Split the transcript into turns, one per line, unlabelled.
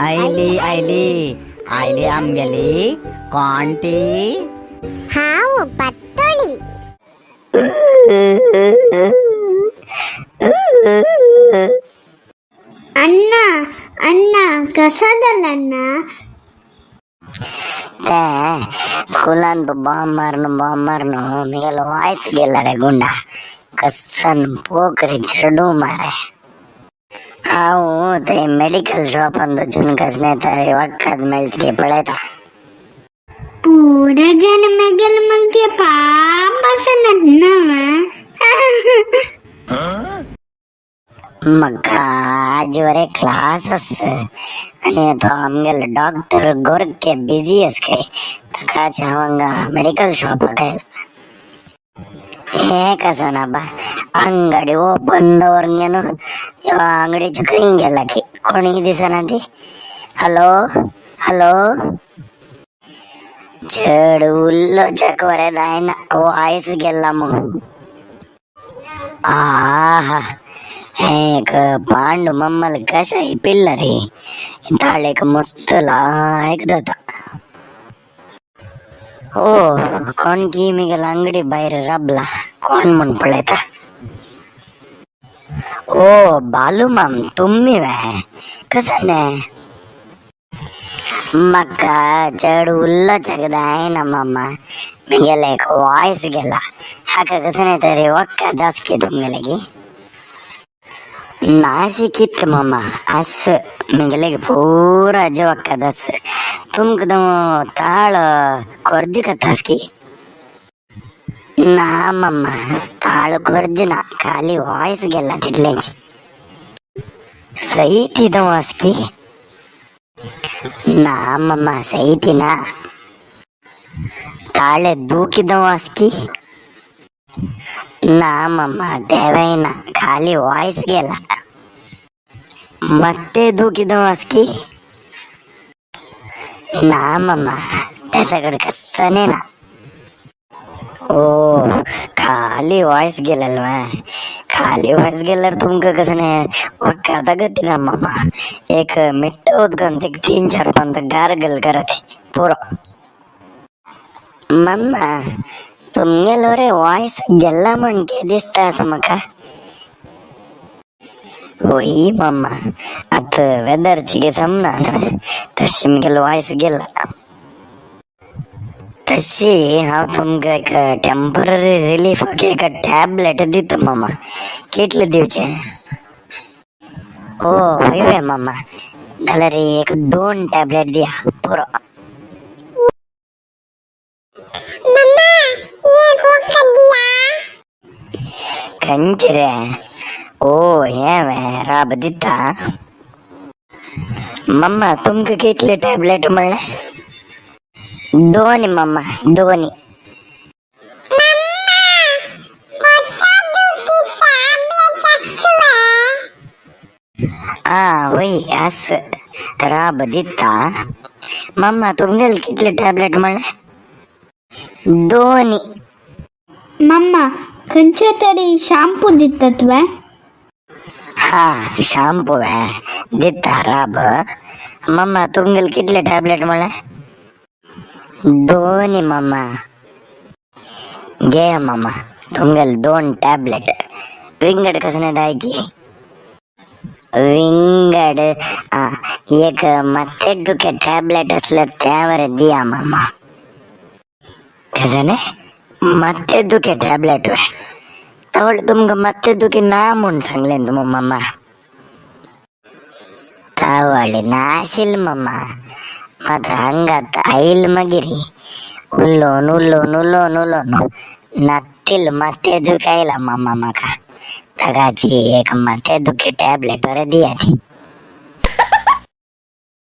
आयली आयली आयली आमगेली कोण ती?
हांव पातोळी. अण्णा अण्णा, कसा जाला अण्णा?
ते स्कुलान तूं बॉम्ब मारून बॉम्ब मारून मिगेलो वायस गेला रे गुंडा. कसन पोकरी चेडू मारे. हांव ते मेडिकल शॉपान वचून कसले तरी वखद मेळटली पळयता.
पूरा जन मेगल मगे पाप ना.
म्हाका आज वरे क्लास आस आनी तो आमगेलो डॉक्टर गोरखे बिजी आस खंय. ताकाच हांव हांगा मेडिकल शॉपाक आयला. हें कसं ना बा, अंगडी ओपन दवरून न्हू आंगडीची खंय गेला की कोणीय दिसना ती. हॅलो हॅलो, चड उल्लोचक वरे जायना, वायस गेला मग. आहा, एक पांडु मम्मल कशाय पिल्ला रे. ताळेक मस्त लायक जाता. ओ, कोण की मिगेल अंगडी भायर राबला कोण म्हूण पळयता. ओ बालू माम, तुमी वे कसं ने? म्हाका चड उल्लोचक जायना मामा, मिगेले एक वॉयस गेला. हाका कसं तरी वखद आसकी तुमगेले की? नाशिकीत मामा आस, मिगेले पूरा वखद आस. तुमकां ताळ खोर्ज कतासकी? ना मामा, ताळ खोर्ज ना, खाली वॉयस गेला तितलेंच. सही तिदो आसकी? ना मामा, सही ना. ताळे दूकिदो आसकी? ना मामा, तेवय ना, खाली वॉयस गेला. ಮತ್ತೆ दूकिदो आसकी? ना मामा, ते सगळं कसं ना. ओ, खाली वॉयस गेलेल. खाली वॉयस गेल्यार तुमकां कसं नाही वखदा गती ना मामा. एक मिट्ट उदकान एक 3-4 पंत गार्गल करात, पुरो. मम्मा, तुमगेलो रे वॉयस गेला म्हण की दिसता असं म्हाका. होय मम्मा, आतां वेदरची गे समना न्हय, तशी म्हगेलो वॉयस गेला. तशी हांव तुमकां एक टेंपररी रिलीफाक एक टॅबलेट दिता मामा. कितले दिवचे? ओ हय वे मामा, जाल्यार एक 2 टॅबलेट दिया पुरो.
मम्मा, एक वखद दिया.
खंयचे रे? ओ हें वे, राब दिता. मम्मा, तुमकां कितले टॅबलेट म्हणलें? 2 मम्मा, 2. आ वय आस, राब दिता. मम्मा, तुमगेले कितले टॅबलेट म्हणलें? 2.
मम्मा, खंयचे तरी शॅम्पू दितात वे?
हा, शॅम्पू वे दिता, राब. मम्मा, तुमगेले कितले टॅबलेट म्हणलें? 2 मम्मा. घे मामा, तुमगेले 2 टॅबलेट. विंगड कसं नाही की विंगड. आ एक माथे दुखे टॅबलेट असलं त्यावर दिया मामा. कसं नाही माथे दुखे टॅबलेट वे? तवळ तुमकां माथे दुखी ना म्हूण सांगलें तुमी मामा. तावळ नाशील मामा, मात्र हांगात आयल मागीर उलोवन उलोवन उलोवन उलोवन नातील माथे दुखायला मामा म्हाका. ताकाची एक माथे दुखी टॅबलेट बरें दिया ती.